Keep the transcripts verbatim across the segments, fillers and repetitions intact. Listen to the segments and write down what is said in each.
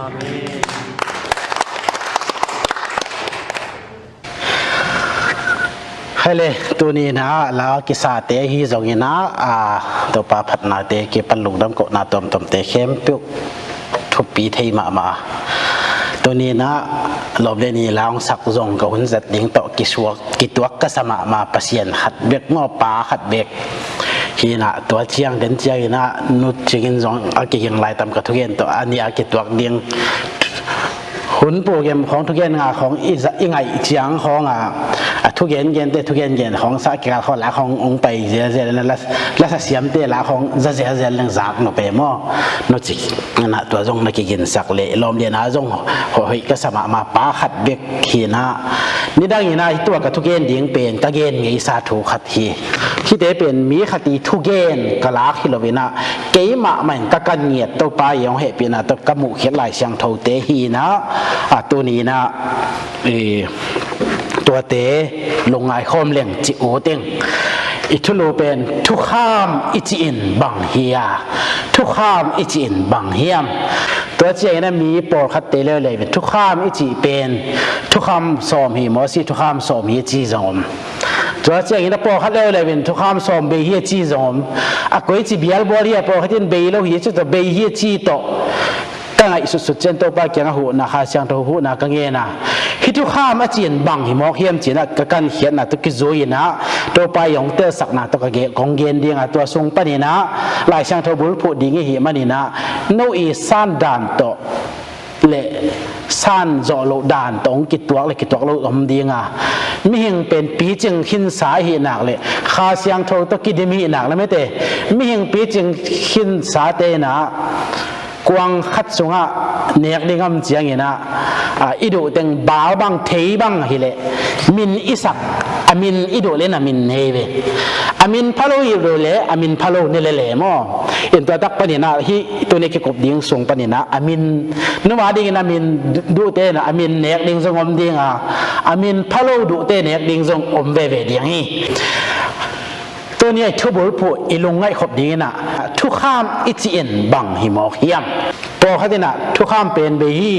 Hei le, tuni-in ah lau kisate ahi zongin ah, ah, Topa phatnate kipan lungdam kohna tuamtuamte khempeuh thupi thei mahmah a, tuni-in ah lawm le ni lau hong sak zong ka hun zat ding tawh kisuak, kituak ka sa mahmah, Pasian khat bek maw, Pa khat bek. Hi-in ah tua ciang den ciangin ah Nu Cing in zong a kiging lai tam, ka thugen tawh a nih a kituak ding. Hun program khawng, thugen nga khawng i za-, i ngaih ciang khawng a, a thugen gente thugen gen khawng sa kikal khawng la khawng hong pai zelzel, la, la, lasa siamte la khawng za zelzel leng zak nop e maw. Nu Cing in ah tua zong na kiginsak leh lawm lian a zong hoih, hoih ka sa mahmah, Pa khat bek hi-in ah. Nidang in ah hih tua ka thugen ding pen ka gen ngeisa thu khat hi. Hihte pen mi khat i thugen ka lak hi lo-in ah, keimah mah in ka kan ngiat Topa i hong hehpihna tawh ka muhkhiat Lai Siangthote hi-in ah, a, tuni-in ah, eh, tuate lungngai khawm leng ci ut ing. I thulu pen thukham i cih in bang hi a, thukham i cih in bang hiam? Tua ciangin ah mi pawlkhatte leuleu in thukham i cih pen thukham sawm hi maw, si thukham sawm hi ci zong om. Tua ciangin ah pawlkhat leuleu in thukham sawm bei hi a ci zong om. A koici bialbual hi a, pawlkhat in bei lo hi a ci tawh, bei hi a ci tawh. Ka ngaihsutsut ciang Topa kiangah huhna, Kha Siangtho huhna ka ngen a, hih thukham a cih in bang hi mawk hiam ci-in ah ka kankhiatna tawh kizui-in ah Topa i hong telsakna tawh ka ge-, kong gen ding a, tua sung panin ah Lai Siangtho bulphuh ding i hih manin ah, no i san dan tawh le san zawh loh dan tawh hong kituak le kituak lo om ding a, mihing pen picing khinsa ahih nak le Kha Siangtho tawh kidim ahih nak le, mite, mihing picing khinsate in ah kuang khat sungah nek ding om ciangin ah, a, i duh teng bal bang thei bang hi leh min i sak, a min i duh le na min nei ve. A min pha lo i duh le a min pha lo ne lele maw. In tua tak panin ah hih tuni kikup ding sung panin ah a min, numa dingin a min duhte in ah a min nek ding zong om ding a, a min pha lo duhte nek ding zong om veve ding hi. Tuni a i thubulphuh i lungngaih khop dingin ah thukham i cih in bang hi mawk hiam? Pawlkhat in ah thukham pen bei hi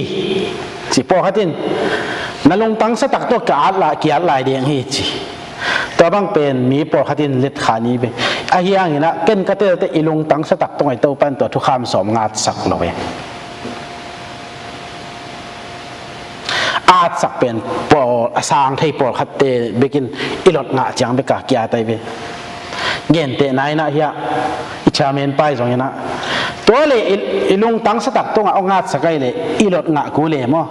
ci, pawlkhat in na lungtang sa tak tawh ka at lai, ki-at lai ding hi ci. Tua bang pen mi pawlkhat in letkha ni ve. Ahi hangin ah ken ka telte i lungtang sa tak tawh ngaih Topa in tua thukham sawm ngatsak lo ve. Atsak pen pawl, a sang thei pawlkhatte bekin i lot ngah ciang beka kia tai ve. Gentehna in ah hiah i chairman pai zongin ah, tua le i, i lungtang sa tak tungah hong atsak ai le i lot ngah kul e maw.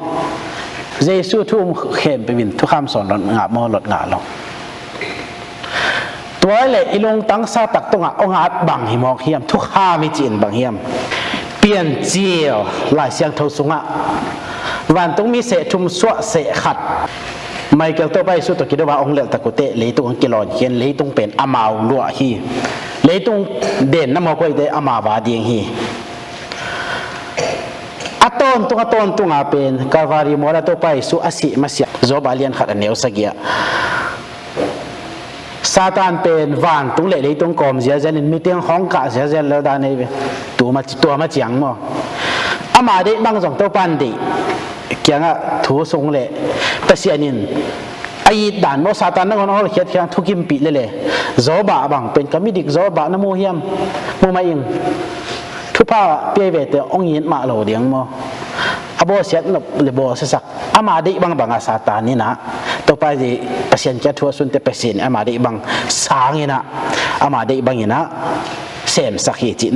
Jesu thu um khempeuh in thukham sawm lot ngah maw, lot ngah lo. Tua le i lungtang sa tak tungah hong at bang hi mawk hiam? Thukham i cih in bang hiam? Piancil Lai Siangtho sungah vantungmi seh thum, suah seh khat. Michael Topa Jesu tawh kidop a hong lelh tak uh teh leitung hong kilawn khin, leitung pen amau luah hi. Leitung denna mawk uh ahih teh amau a ding hi. A tawntung, a tawntung a pen Kalvari mual ah Topa Jesu a sih masiah, Job a lian khat a neu sagih ah Satan pen vantung le leitung kawm ziazial in miteng hong kah ziazial lel dan ei ve. Tua ma, tua ma ciang maw. Ama deih bang zong Topa in deih kiangah thu sung le Pasian in a it dan maw, Satan nangawn a holkhiat khiang thukimpih lele. Job a bang pen ka midik Job a na mu hiam? Mu mah ing. Thupha pia vete hong it mah lo ding maw. A bawlsiat nop le bawlsiasak ama deih bangbang a Satan in ah Topa i Pasian kiang thu a sunte Pasian in ama deih bang sang in ah, ama deih bang in ah semsak hi cih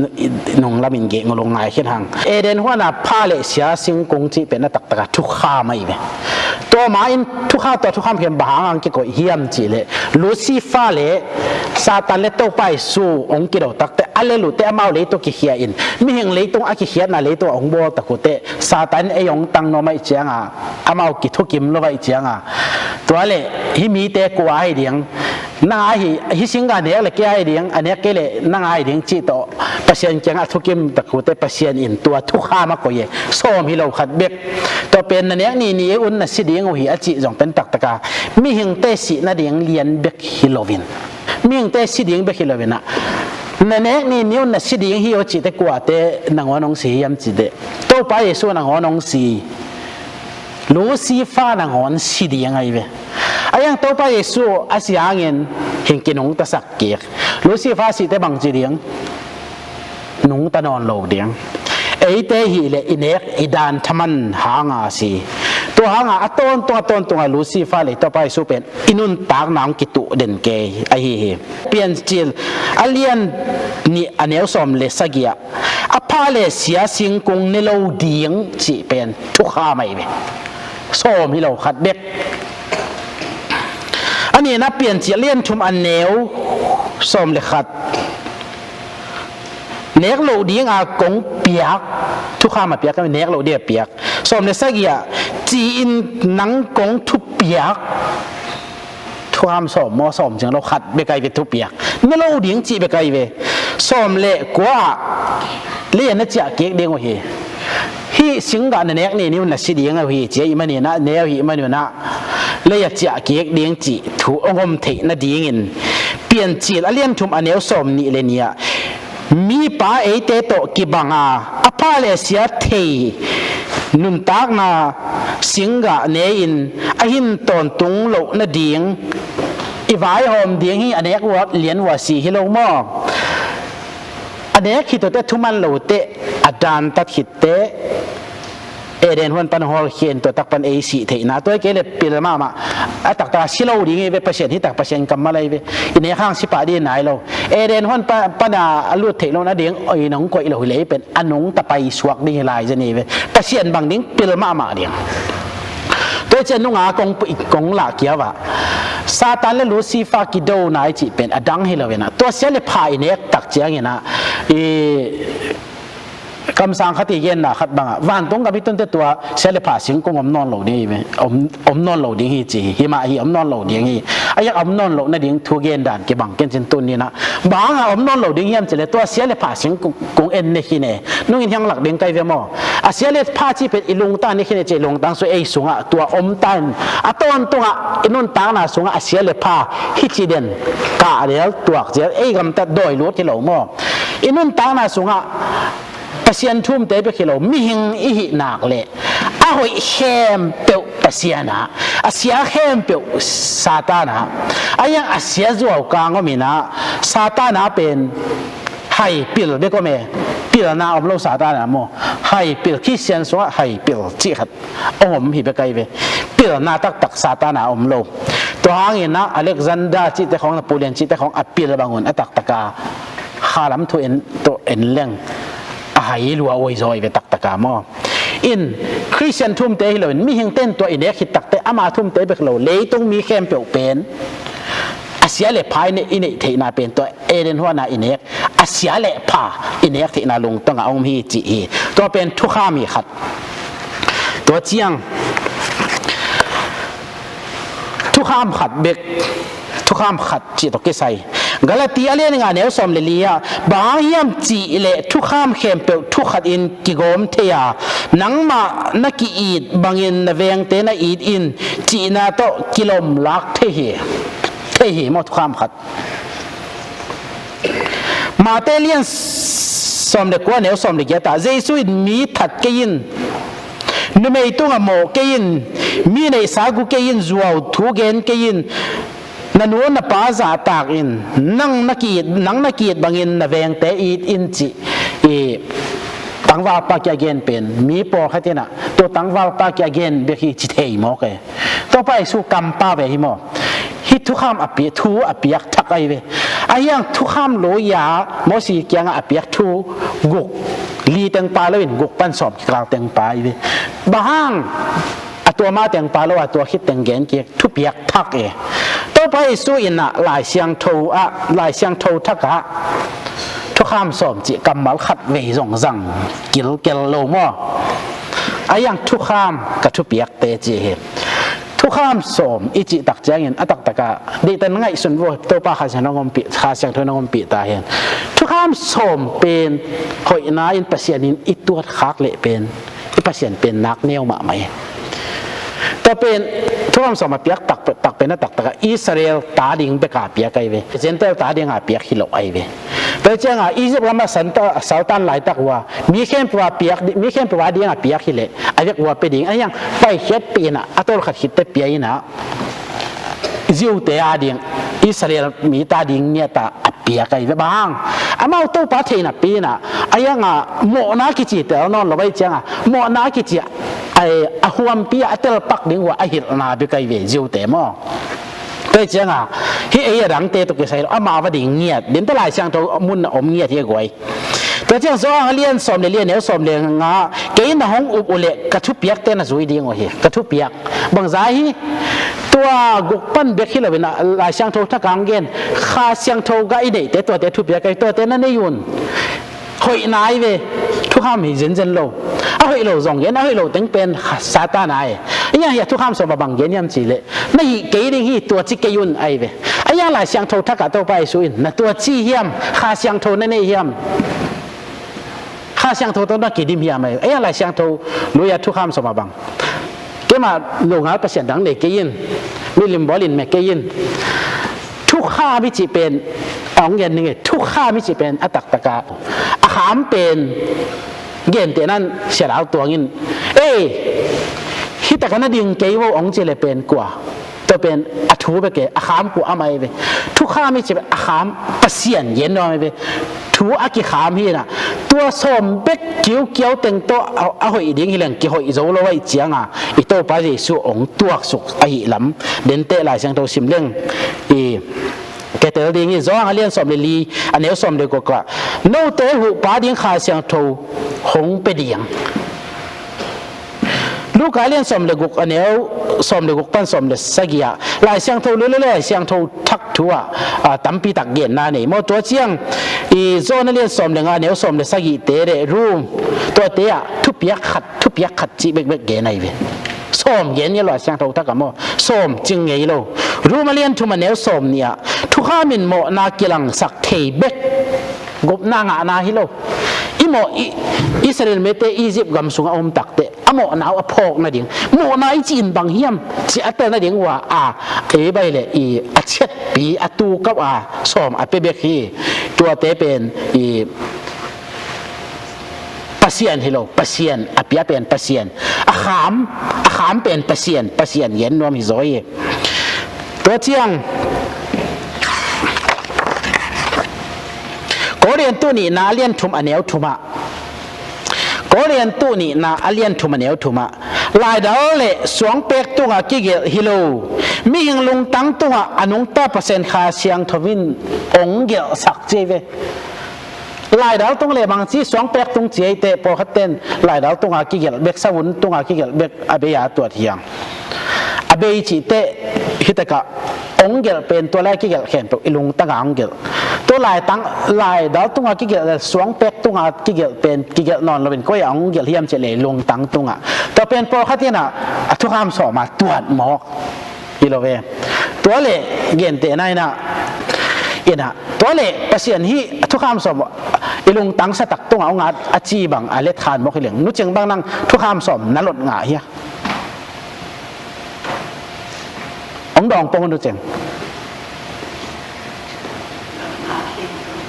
nunglam in geh ngulung ngai khin hang. Eden huan a pha le sia singkung cih pen a taktak a thukham ahi ve. Tua ma in thukham, tua thukham khen bang hang hang kikoih hiam cih leh Lucifer le Satan le Topa Jesu hong kido takte a lel uh teh amau leitung kikhia in, mihing leitung a kikhiatna leitung a hong bawl tak uh teh Satan in ei hong tang nuam ahih cianga amau kithukim lo ahih cianga, tua le hih mite kua ahi ding, nang ahi, hih singga nek le kei ahi ding, a nek kei le nang ahi ding cih tawh Pasian kiangah a thukim tak uh teh Pasian in tua thukham a koih e, sawm hi lo khat bek. Tua pen na nek ni ni un na si ding uh hi a cih zong pen taktaka mihingte sih nading lian bek hi loin, mihingte si ding bek hi loin ah Na nek ni ni un na si ding hi aw cihte kuate nangawn hong si hiam cihte, Topa Jesu nangawn hong si. Lucifer nangawn si ding ahi ve. A hiang Topa Jesu a si hangin hing kinungtasak kik. Lucifer sihte bang ci ding? Nungta nawn lo ding. Eite hileh i nek i dan thaman hanga si. Tua hanga a tawntung a tawntunga Lucifer le Topa Jesu pen i nuntakna hong kituh den kei ahi hi. Piancil a lian nih a neu sawm le sagih ah a pha le sia singkung ne lo ding cih pen thukham ahi ve. Sawm hi lo, khat bek. A nihna Piancil a lian thum a neu sawm le khat. Nek loh dinga kong piak, thukham a piak, nek loh ding a piak. Sawm le sagih ah ci-in nang kong thupiak. Thukham sawm maw, sawm ciang lo, khat bek ahi ve thupiak. Ne lo ding cih bek ahi ve. Sawm le kua ah lei a na ciah kik ding uh hi. Hih singgah na nek ni ni un na si ding uh hi ci ahih manin ah, ne uh hih manin ah lei a ciah kik ding cih thu hong om theih nadingin Piancil a lian thum a neu sawm nih le nih ah mipa eite tawh kibanga a pha le sia thei nuntakna singgah ne-in a hin tawntung loh nading i vaihawm ding hi. A nek uh a lian uh a si hi lo maw? A nek khit uh teh, thuman lo teh, a dantat khit teh Eden huan pan hawlkhia in tua tak pan ei sih theihna, tua hi kei le pil mahmah a taktak a si lo ding hi ve. Pasian hi tak, Pasian kammal ahi ve. I nek hang si pah ding nai lo. Eden huan pa, pana a lut theih lo nading oi nong koih lo hi lei pen a nungta paisuak ding hi lai zen hi ve. Pasian bang ding pil mahmah ding. Tua cian nunga kong, kong lah kiau ah Satan le Lucifer kido nai cih pen a dang hi lo in ah, tua sia le pha i nek tak ciangin ah, i kamsang khat i genna khat bangah vantung gam i tunte tua sia le pha singkung om nawn lo ding hi ve. Om, om nawn lo ding hi ci hi. Hi mah hi, om nawn lo ding hi. A yak om nawn lo nading thu gen dan kibang ken cin tun ni nah. Bang hanga om nawn lo ding hiam cih le tua sia le pha singkung, kung en ne hi ne. Nungin hiang lak ding kai ve maw? A sia le pha cih pen i lungtang ne hi ne ci, i lungtang sung ei sungah tua om tan. A tawntungah i nuntakna sungah a sia le pha hi ci den. Kah del tuak zel ei gamtat dawi lut hi lo maw? I nuntakna sungah Pasian thumte bek hi lo, mihing i hih nak leh a hoih khempeuh Pasian ah, a sia khempeuh Satan ah. A hiang a sia zuau kang om in ah, Satan ah pen hai pil bek om e. Pilna om lo Satan ah maw? Hai pil, Khristian sungah hai pil cih khat hong om hi bek ahi ve. Pilna taktak Satan ah om lo. Tua hangin ah Alexander cihte khawng, Napoleon cihte khawng a pil bangun a taktaka khalam thu en tawh en leng a hai lua uai zaw hi ve taktaka maw? In Khristian thumte hi loin mihingte in tua i nek hi takte ama thumte bek lo, leitung mi khempeuh pen a sia le pha i neih, i neih theihna pen tua Eden huana i nek a sia le pha i nek theihna lungtangah a om hi cih hi. Tua pen thukham hi khat. Tua ciang thukham khat bek, thukham khat cih tawh kisai Galati a lian nga neu sawm le li ah, bang hang hiam cih leh thukham khempeuh thukhat in kigawm thei a, nangmah na ki-it bangin na vengte na it in cihna tawh kilawm lak thei hi. Thei hi maw thukham khat? Mate lian sawm le kua neu sawm le giat ah Jesu in mi that kei in, numei tungah mawh kei in, mi neihsa gu kei in, zuau thu gen kei in, na nu na pa zahtak in, nang na ki-it, nang na ki-it bangin na vengte it in cih i tangvalpa kia gen pen mi pawlkhat in ah tua tangvalpa kia gen bek hi ci thei mawk e. Topa Jesu kampa ve hi maw? Hih thukham a pi-, thu a piak thak ahi ve. A hiang thukham lui-a Mosi kiangah a piak thu guk, li teng pa loin guk pan sawm kikal teng pa ahi ve. Bang hang a tua ma teng pa lo a tua khit teng gen kik, thupiak thak e. Topa Jesu in ah Lai Siangtho ah, Lai Siangtho thak ah thukham sawm cih kammal khat vei zong zang kilkel lo maw? A hiang thukham ka thupiak teci hi. Thukham sawm i cih tak ciangin a taktaka deihtan ngaihsun vo, Topa Kha Siangtho nong ompih, Kha Siangtho nong ompih ta hen. Thukham sawm pen hoihna in Pasian in i tuat khak leh pen i Pasian pen nak neu mahmah hi. Tua pen Thukham sawm a piak tak, tak pen a taktak a Israel ta ding bek a piak ahi ve. Gentile ta ding a piak hi lo ahi ve. Tua ciang a Egypt gam a saltan laitak uh a mi khempeuh a piak, mi khempeuh a ding a piak hi leh a vek uh a pia ding. Ahi hang paikhiat pia in a, a tawlkhat khitte pia in a, Jew te a ding, Israel mi ta ding ngiat a a piak ahi ve. Bang hang, amau Topa theihna pi in a, ahi hang a mawhna kici tel nawn lo ahi ciang a, mawhna kici a, a huampi a, a telpak ding uh a a hilhna bek ahi ve, Jew te maw. Tua hi ciang a, hih ei a dangte tawh kisai lo, amau a ding ngiat, dinte Lai Siangtho mun a om ngiat hi a guai. Tua ciang Johan a lian sawm le li a neu sawm le nga, kei na hong up uh leh ka thupiakte na zui ding uh hi, ka thupiak. Bangza hi, tua guk pan bek hi lo in a, Lai Siangtho thak a hong gen, Kha Siangtho gah i neihte, tuate thupiak ahi, tuate na nei un. Hoihna ahi ve, thukham hi zenzen lo. A hoih lo zong gen, a hoih lo teng pen Satan ahi. Ahi hang a Thukham sawm a bang gen hiam cih leh, na hih kei ding hi, tua ci kei un ahi ve. Ahi hang Lai Siangtho thak ah Topa Jesu in, na tua ci hiam, Kha Siangtho na nei hiam? Kha Siangtho tawh na kidim hiam ahi. Ahi hang Lai Siangtho lui a Thukham sawm a bang, keimah longal pasian dang nei kei in, milim bawl in me kei in. Thukham i cih pen a hong gen ning e, thukham i cih pen a taktak a, a kham pen gentehna in Sia Lau Tuang in, ei, hih tak a na ding kei vo hong ci leh pen kua? Tua pen a thu bek e, a kham kua amah ahi ve. Thukham i cih pen a kham Pasian gen nuam ahi ve. Thu a kikham hi in a, tua sawm bek kiukiau teng tawh a, a hoih ding hi leng kihoih zo lo ahih ciang a, i Topa Jesu hong tuaksuk ahih lam dente Lai Siangtho sim leng i kitel ding hi. Johan a lian sawm le li a neu sawm le guk ah, note huhpa ding Kha Siangtho hong pia ding. Luka a lian sawm le guk a neu sawm le guk pan sawm le sagih ah Lai Siangtho lui le Lai Siangtho thak thu ah, a, tampi tak genna nei maw. Tua ciang i John a lian sawm le nga a neu sawm le sagihte le Rom, tuate ah thupiak khat, thupiak khat cih bekbek gen ahi ve. Sawm gen ngei lo a Siangtho thak ah maw, sawm cing ngei lo. Rom a lian thum a neu sawm nih ah, thukham in mawhna kilangsak thei bek gupna ngahna hi lo. I mawh, i, Israel mite Egypt gam sungah a om takteh a mawhna uh a phawk nading, mawhna i cih in bang hiam cih a tel nading uh a, a, ei bai le i a ciatpi a tukauh a sawm a pia bek hi. Tuate pen i Pasian hi lo, Pasian a pia pen Pasian, a kham, a kham pen Pasian, Pasian gen nuam hi zaw hi. Tua ciang Korintu nihna a lian thum a neu thum ah, Korintu nihna a lian thum a neu thum ah, laidal le suangpek tungah kigelh hi lo, mihing lungtang tungah a nungta Pasian Kha Siangtho in hong gelhsak ci hi ve. Laidal tung le bangci suangpek tung ci hi teh, pawlkhat ten laidal tungah kigelh bek, savun tungah kigelh bek a bei a tuat hi hang. A bei cih teh hih tak ah hong gelh pen tua lai kigelh khempeuh i lungtang ah hong gelh. Tua laitang, laidal tungah kigelh le suangpek tungah kigelh pen kigelh nawn loin koi ah hong gelh hiam cih leh i lungtang tungah. Tua pen pawlkhat in a, a thukham sawm a tuat mawk hi lo ve. Tua le gentehna in a, in a, tua le Pasian hih a thukham sawm i lungtang satak tungah hong at a ci bang a letkhan mawk hi leng, Nu Cing bang nang thukham sawm na lot ngah hia? Hong dawng pong, Nu Cing.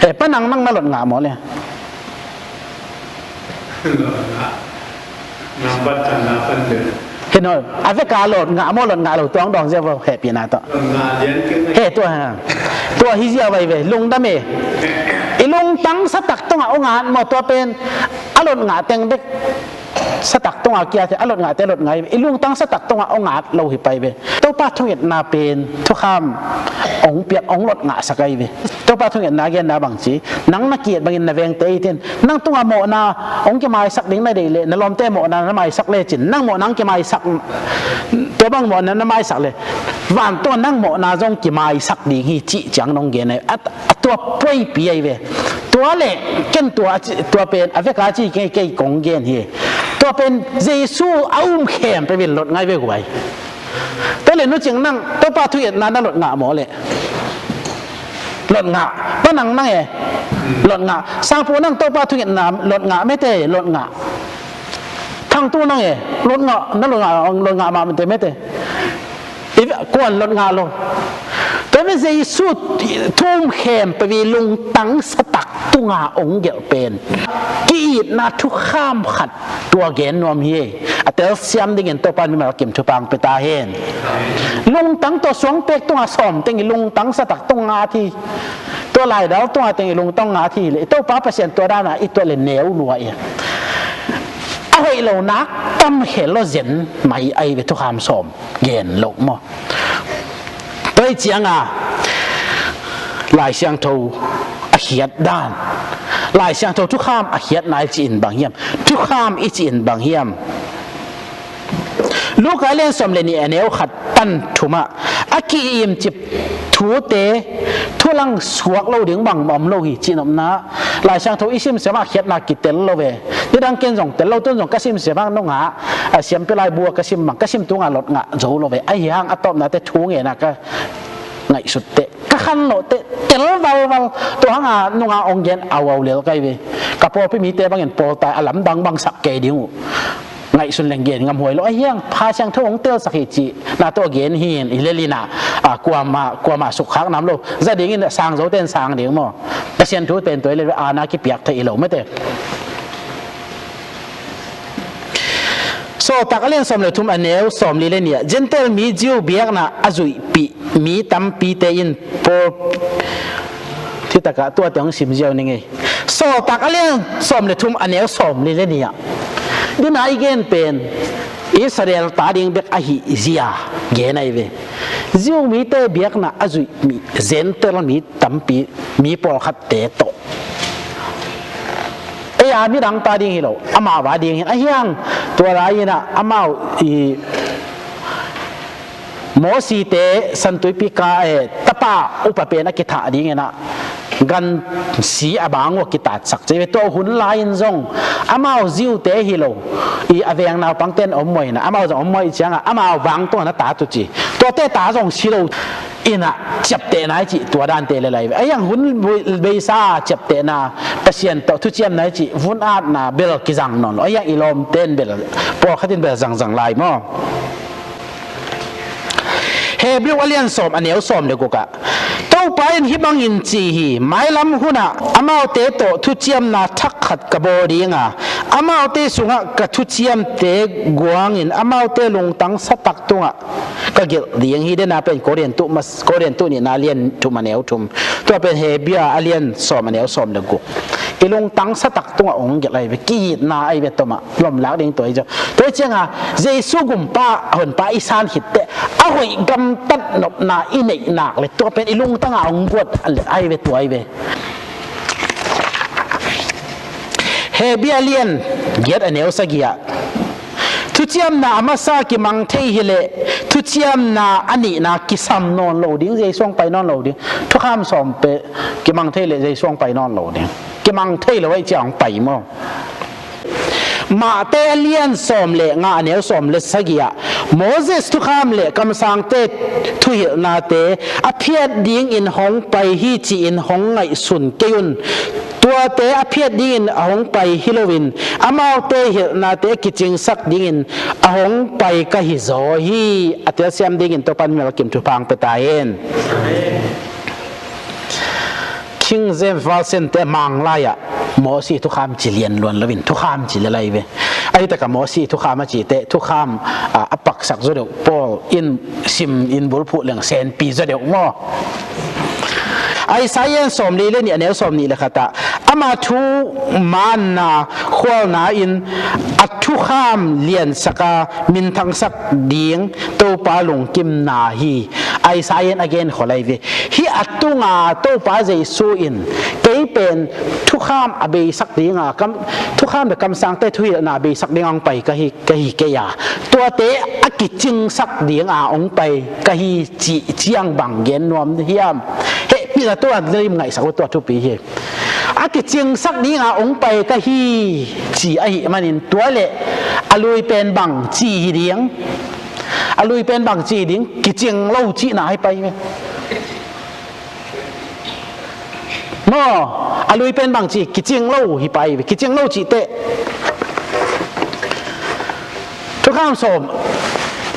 He, Pa Nang, nang na lot ngah maw le? Nambat khat na pan deuh. He no, a vek a lot ngah maw, lot ngah lo, tua hong dawng ziau vo, hehpihna tawh. Lot ngah lian kei. He, tua ha. Tua hi ziau vai ve, lungdam e. I lungtang satak tungah hong at maw, tua pen a lot ngah teng bek. Satak tungah kia te, a lot ngah te lot ngah hi ve. I lungtang satak tungah hong at lo hi pai ve. Topa thungetna pen thukham hong piak, hong lot ngahsak ahi ve. Topa thungetna genna bangci, nang na ki-et bangin na vengte i tin, nang tungah mawhna hong kimaisak ding na deih leh, na lawmte mawhna na maisak lecin, nang mawhna hong kimaisak, tua bang mawhna na maisak leh, van tungah nang mawhna zong kimaisak ding hi cih ciang nong gen ahi. A, a tua puaipi ahi ve. Tua le ken tua, tua pen a vek a ci kei, kei kong gen hi. Tua pen Jesu a um khempeuh in lot ngah ve guai. Tua le Nu Cing nang Topa thungetna na lot ngah maw le? Lot ngah. Pa Nang nang e? Lot ngah. Sangpu nang Topa thungetna lot ngah mete? Lot ngah. Thang Tu nang e? Lot ngah. Na lot ngah, lot ngah mah mete mete. Puan lot ngah lo. Tua mi Jesu thu um khempeuh i lungtang satak tunga ong gelh pen ki-itna thukham khat tua gen nuam hi. A telsiam dingin Topa in mimal kim thupha ong pia ta hen. Lungtang tua suangpek tunga sawm teng i lungtang satak tunga thi. Tua laidal tunga teng i lungtang nga thi le Topa Pasian tua dana i tuah le neu lua i. A hoih lo nak tam khel lo zen mai ai ve thukham sawm gen lo maw. Tua i cianga Lai Siangtho a khiat dan, Lai Siangtho thukham a khiatna i ci in bang hiam? Thukham i ci in bang hiam? Luka lian sawm le nih a neu khat pan thumah a ki-imcip thute thulang suak lo ding bang om lo hi. Cihnopna Lai Siangtho i simsiam a khiatna kitel lo ve. Nidang ken zong tel lo, tun zong ka simsiam ang nungah a siampi laibu a ka sim bang ka sim tunga lot ngah zo lo ve. Ahi hang a tawpnate thu ngena ka ngaihsut teh ka khan loh teh tel valval. Tua hanga nunga ong gen auau lel kai ve. Ka pawlpi mite bangin pawltai a lamdang bangsak kei ding uh. Ngaihsun leng gen ngam huai lo. Ahiang Pha Siangtho hong telsak hi ci na tawh gen hi in i lelina a kuama kuama sukkhak nam lo. Za dingin sang zo ten sang ding maw? Pasian thu ten tua i lel a na kipiak thei i lo mete. Sawltak a lian sawm le thum a neu sawm li le nih ah Gentile mi Jew biakna a zuihpih mi tampite in Paul, thitakah tuate hong sim ziau ni ngei. Sawltak a lian sawm le thum a neu sawm li le nih ah dina i gen pen Israel ta ding bek ahi zia gen ai ve. Jew mite biakna a zuih mi Gentile mi tampi mi pawlkhatte tawh. Ei a midang ta ding hi lo, amau a ding hin ahiang tua lai inah amau i Mosite santuipi ka e tapa upa pen a kithah ding inah gan si a bang uh a kitatsak ci ve. Tua hun lai in zong amau Jew-te hi lo i a veng naupangten om muai inah amau zong om muai ciangah amau bang tungah na ta tu ci. Tuate ta zong si lo inah ciaptehna i cih tua dante le lai ve. Ahiang hun beisa ciaptehna Pasian tawh thuciamna i cih vun atna bel kizang nawn lo. Ahiang i lawmten bel pawlkhatin bel zangzang lai maw? Hebrew a lian sawm a neu sawm le gukah Topa in hih bangin ci hi, mailam hunah amaute tawh thuciamna thak khat ka bawl dinga amaute sungah ka thuciamte guangin amaute lungtang satak tungah ka gelh ding hi. Dena pen Korintu mas Korintu nihna lian thum a neu thum. Tua pen Hebia a lian sawm a neu sawm le guk. I lungtang satak tungah ong gelh ai ve, ki-itna ai ve toma lomlak ding tua i zo. Tua i cianga Jesu gumpa a honpa i san khitte a hoih gamtat nopna i neih nak le tua pen i lungtanga ong guat ai ve tua ai ve. Hebia lian giat a neu sagih ah thuciamna a masa kimang thei hileh thuciamna a nihna kisam nawn lo ding, Jesu hong pai nawn lo ding. Thukham sawm pe kimang thei leh Jesu hong pai nawn lo ding. Kimang thei lo aih cia hong pai maw? Mahte a lian sawm le nga a neu sawm le sagih ah Moses thukham le kamsangte thuhilhnate a phiat dingin hong pai hi ci-in hong ngaihsun kei un. Tuate a phiat dingin a hong pai hi loin amaute hilhnate a kicingsak dingin a hong pai ka hi zaw hi. A telsiam dingin Topan mimal kim thupha hong pia ta hen. King James Version te Manglai ah Mosi thukham ci lian luan loin thukham ci le lai ve. Ahi taka Mosi thukham a cite thukham a, a paksak zaw deuh Paul in sim in bulphuh leng senpi zaw deuh maw? Isaiah sawm li le nih a neu sawm nih le khatah ama thu manna khualna in a thukham liansaka minthangsak ding Topa lungkimna hi. Isaiah in a gen khawlai ve. Hih a tunga Topa Jesu in kei pen thukham a beisak dinga kam, thukham le kamsangte thuhilhna a beisak dinga hong pai ka hi, ka hi kei a, tuate a kicingsak dinga hong pai ka hi cih ciang bang gen nuam hiam? Hehpihna tua lim ngaihsak uh tua thupi hi. A kicingsak dinga hong pai ka hi ci ahih manin tua le a lui pen bang ci hi ding? A lui pen bang ci ding? Kicing lo cihna hi pai ve. Maw, a lui pen bang ci kicing lo hi pai ve. Kicing lo cih teh thukham sawm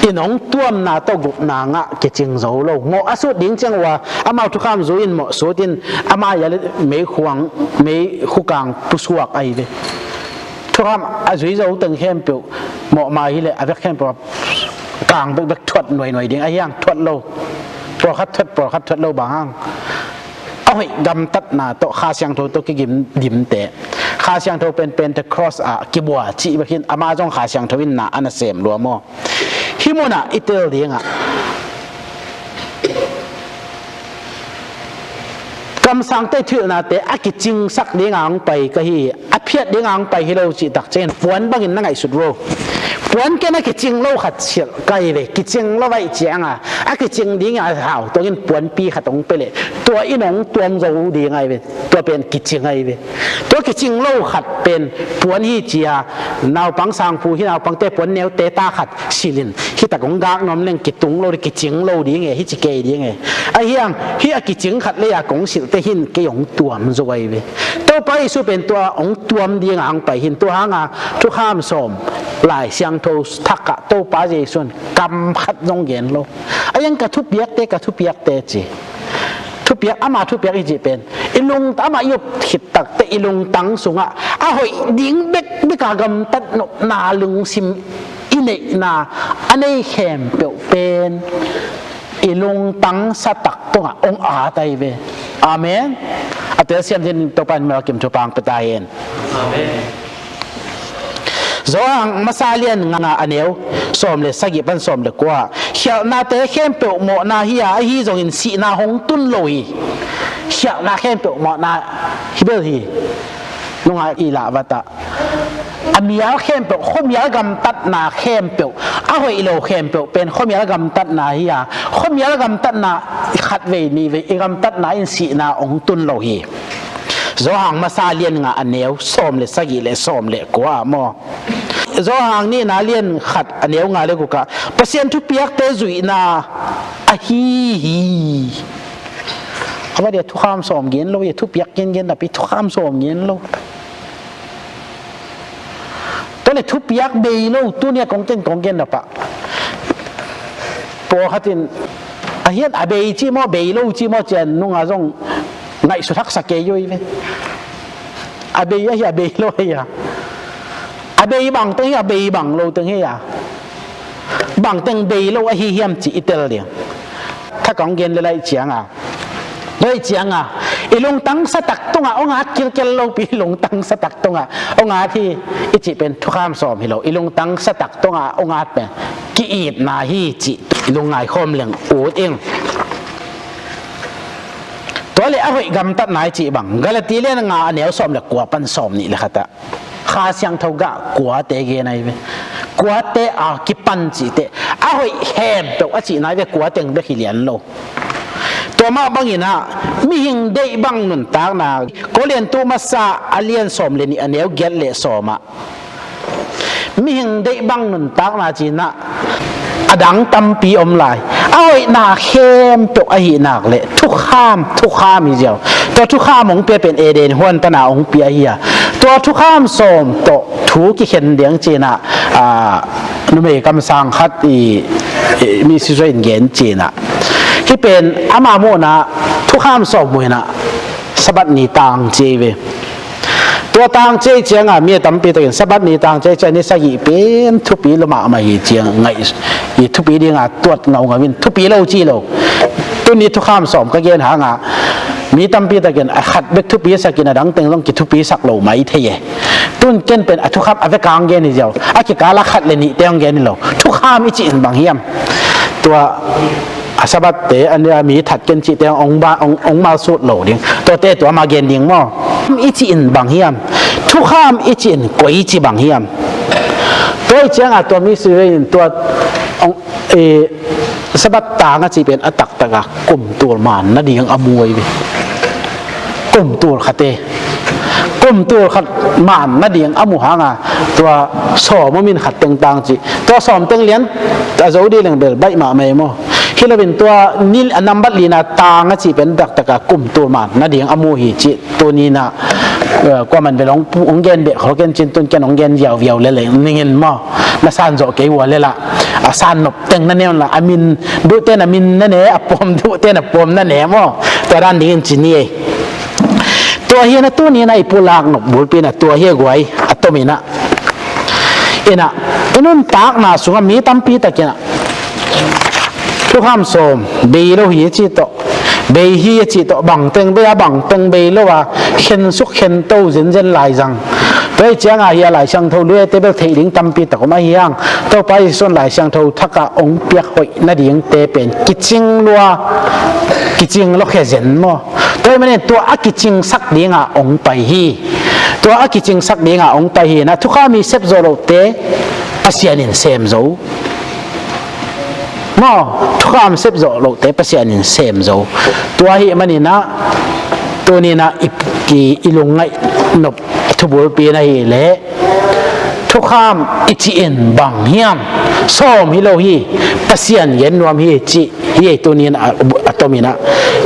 i nong tuamna tawh gupna ngah kicing zo lo. Mawh a sut ding ciang uh a, amau thukham zui in mawh sut in, ama ia le meikhuang, meikhukang pusuak ahi ve. Thukham a zui zo teng khempeuh mawh mai hileh a vek khempeuh a kang bekbek thuat nuainuai ding, ahi hang thuat lo. Pawlkhat thuat, pawlkhat thuat lo bang hang. A hoih gamtatna tawh Kha Siangtho tawh kigim dimte. Kha Siangtho pen Pentecost ah kibua cih bekin ama zong Kha Siangtho in na a nasem lua maw? Hih munah i tel dingah kamsangte thuhilhnate a kicingsak dinga hong pai ka hi, a phiat dinga hong pai hi lo cih tak ciangin puan bangin na ngaihsut vo. Puan ken a kicing lo khat silh ka hi ve, kicing lo vaih cianga a kicing dinga hau tongin puanpi khat hong pia leh tua in hong tuam zo ding ahi ve. Tua pen kicing ahi ve. Tua kicing lo khat pen puan hi cia, naupang sangpu hi, naupangte puan neute ta khat silhin hi tak hong gak nuam leng kitung lo, kicing lo ding e, hi ci kei ding e. Ahi hang hi a kicing khat lei a kong silhte hin kei hong tuam zo ahi ve. Topa Jesu pen tua hong tuam dinga hong pai hin, tua hanga thukham sawm Lai Siangtho thakah Topa Jesu in kam khat zong gen lo. Ahi hang ka thupiakte, ka thupiakte ci. Thupiak, ama thupiak i cih pen i lungtang, amah i up khit takte i lungtang sungah a hoih ding bekbeka gamtat nopna lungsim i neihna a nei khempeuh pen i lungtang satak tungah hong at ahi ve. Amen. A telsiam dingin Topa in mimal kim thupha hong pia ta hen. Amen. Johan masa lian nga a neu sawm le sagih pan sawm le kua. Khialhnate khempeuh mawhna hi a, ahi zongin sihna hong tun lo hi. Khialhna khempeuh mawhna hi bel hi. Nunga i lah vatah a mial khempeuh, khuamial gamtatna khempeuh, a hoih lo khempeuh pen khuamial gamtatna hi a, khuamial gamtatna khatvei nihvei i gamtatna in sihna hong tun lo hi. Johan masa lian nga a neu sawm le sagih le sawm le kua maw? Johan nihna lian khat a neu nga le gukah Pasian thupiakte zuihna ahi hi. A va dia thukham sawm gen lo, ia thupiak gen gen napi thukham sawm gen lo. Tua le thupiak bei lo, tunia kong ken kong gen napa. Pawlkhat in a hian a bei ci maw, bei lo ci maw cian nunga zong ngaihsut haksa kei ui ve. A bei ahi a, bei lo ahi a. A bei bang teng hi a, bei bang lo teng hi a. Bang teng bei lo ahi hiam ci i tel ding. Thak hong gen le laih cianga, laih cianga i lungtang satak tungah hong at kilkel lopi, i lungtang satak tungah hong at hi i cih pen thukham sawm hi lo. I lungtang satak tungah hong at pen ki-itna hi cih i lungngai khawm leng ut ing. Tua le a hoih gamtatna i cih bang Galati lian nga a neu sawm le kua pan sawm nih le khatah Kha Siangtho gah kuate gen ahi ve. Kuate a kipan cihte a hoih khempeuh a cihna hi ve, kua teng bek hi lian lo. Tua mah banginah mihing deih bang nuntakna, Korintu masa a lian sawm le nih a neu giat le sawmah mihing deih bang nuntakna cinah a dang tampi om lai. A hoihna khempeuh ahih nak leh thukham, thukham hi ziau. Tua thukham hong pia pen Eden huan pana hong pia hi a. Tua thukham sawm tawh thu kikhen ding cinah, a, numei kamsang khat i, i, mi Israel in gen cinah, hih pen ama muhna thukham sawm muhinah Sabbath ni tang ci ve. Tua tang ciai cianga mi a tampi takin Sabbath ni tang ciai ciang ni sagih pen thupi lo mahmah hi ciang ngaih, i thupi dinga tuat ngaungau in thupi lo ci lo. Tuni thukham sawm ka gen hanga mi tampi takin a khat bek thupi sakin a dang teng zong kithupi sak lo mai thei e. Tun ken pen a thukham a vekang gen hi ziau, a kikala khat le nih teng gen hi lo. Thukham i cih in bang hiam? Tua a Sabbath te, a mi that ken cihte hong, hong, hong malsut lo ding. Tuate tua ma gen ding maw? I cih in bang hiam? Thukham i cih in koi ci bang hiam? Tua i cianga tua mi Israel in tua hong, eh, Sabbath tang a cih pen a taktaka kum tul man nading a mu ahi ve. Kum tul khate, kum tul khat man nading a mu hanga tua sawm a min khat teng tang cih, tua sawm teng lian a zo dih leng bel baih mahmah e maw? Hi loin tua ni a nambat lina tang a cih pen taktaka kum tul man nading a mu hi cih. Tunina, eh, kuaman bel hong, hong gen beh khol ken cin tun ken hong gen viauviau le leng ningin maw? Na san zawh kei ua lela. a san nop teng na ne un la, a min duhte na min na ne, a pawm duhte na pawm na ne maw. Tua dan dingin ci ni ei. Tua hi a, tuni in a i pulak nop bulpi in a tua hi a guai, a tom in a. In a, i nuntakna sungah mi tampi tak in a thukham sawm bei lo hi ci tawh, bei hi a ci tawh, bangteng bei a, bangteng bei lo a, khensuk khento zenzen lai zang. Tua hi ciangah hi a Lai Siangtho lui a tebel theih ding tampi tak om ahi hang. Topa Jesu in Lai Siangtho thak a ong piak hoih nadingte pen kicing lua, kicing lo khe zen maw. Tua hi manin tua a kicingsak dingah ong pai hi. Tua a kicingsak dingah ong pai hi na, thukham i sep zawh lohte Pasian in sem zo. Maw, thukham sep zawh lohte Pasian in sem zo. Tua hi manin a, tuni in a i, i, i lungngaih nop thubulpi na hi leh, thukham i cih in bang hiam? Sawm hi lo hi, Pasian gen nuam hi cih hi. Tuni in a, a tom in a,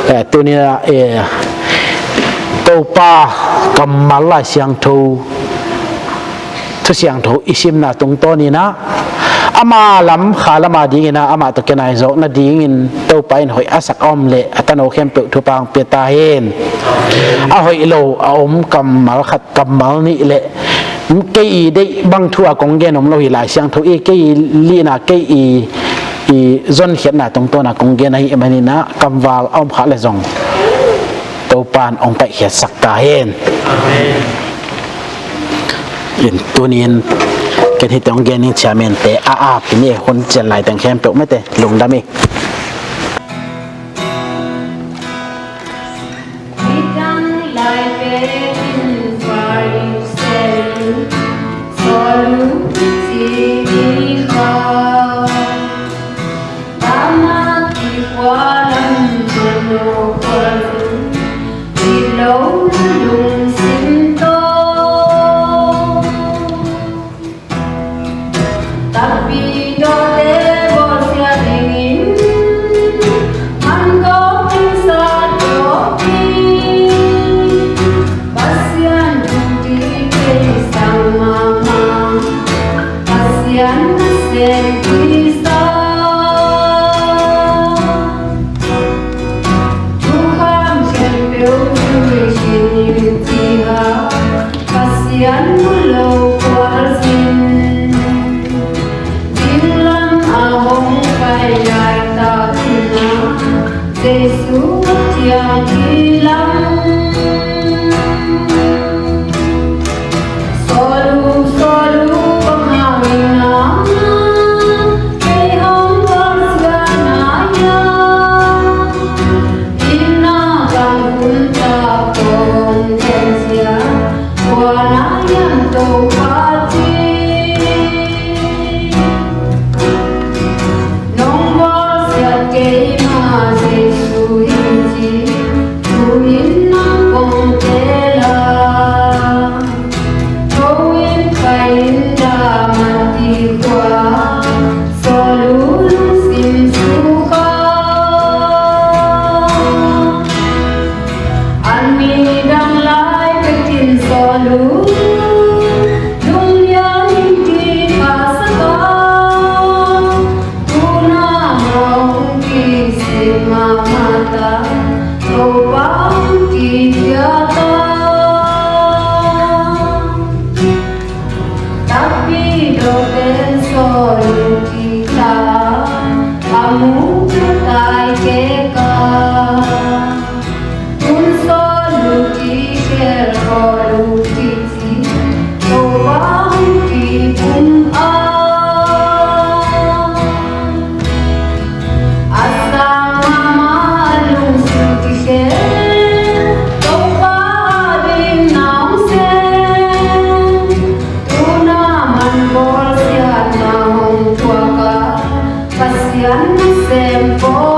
eh, tuni in a, eh, Topa kammal Lai Siangtho, Thu Siangtho i simna tungtawn in a, ama lam kha lam a dingin a, amah tawh kinai zawk nadingin Topa in hoih a sak a om leh a tano khempeuh thupha hong pia ta hen. A hoih lo a om kammal khat, kammal nih leh kei i deih bang thu a kong gen om lo hi, Lai Siangtho i kei i lihna, kei i, i zonkhiatna tungtawn a kong gen ahi manin a, kamval a om khak leh zong Topa in hong paihkhiatsak ta hen. Amen. In tuni in ken hih teng gen ning, chairman te a ap hi ni, hun cian lai teng khempeuh mete lungdam hi. Midang lai pen in Pharisee, Saul uh kici mi kha, Damascus khua lam manawh khualzin, it lohna lungsim tawh, takpi dawhte bawlsia dingin man gawp dingsa tawh hi. Pasian thukik thei sang mahmah, Pasian nasem kisa. Thukham khempeuh zui khin in ci-a, Pasian mu lo khualzin. Dinglam a hong pai laitak in a, Jesu ciang kilang. Saul uh, Saul uh, bang hangin a kei hong bawlsia na hiam? Itna kang hun tak tawh hong gensia, kua na hiam Topa ci. Nong bawlsiat keima Jesu hi ci, tu-in nang kong teel a. Tho in pai in Damascus khua, Saul uh lungsim sukha. An midang lai bekin Saul uh lunglian in kikhasak a, tu-in amah hong kisik mahmah ta, Topa hong kipia ta. Takpi dawh pen Saul uh kikha, a muk a tai kek a. Tun Saul uh kikhel, Paul uh kici, Topa hong kipum a. A sang mahmah a lungsim kikhel, Topa ading na hong sem. Tu-in a man bawlsiatna hong thuak a, Pasian nasem pawl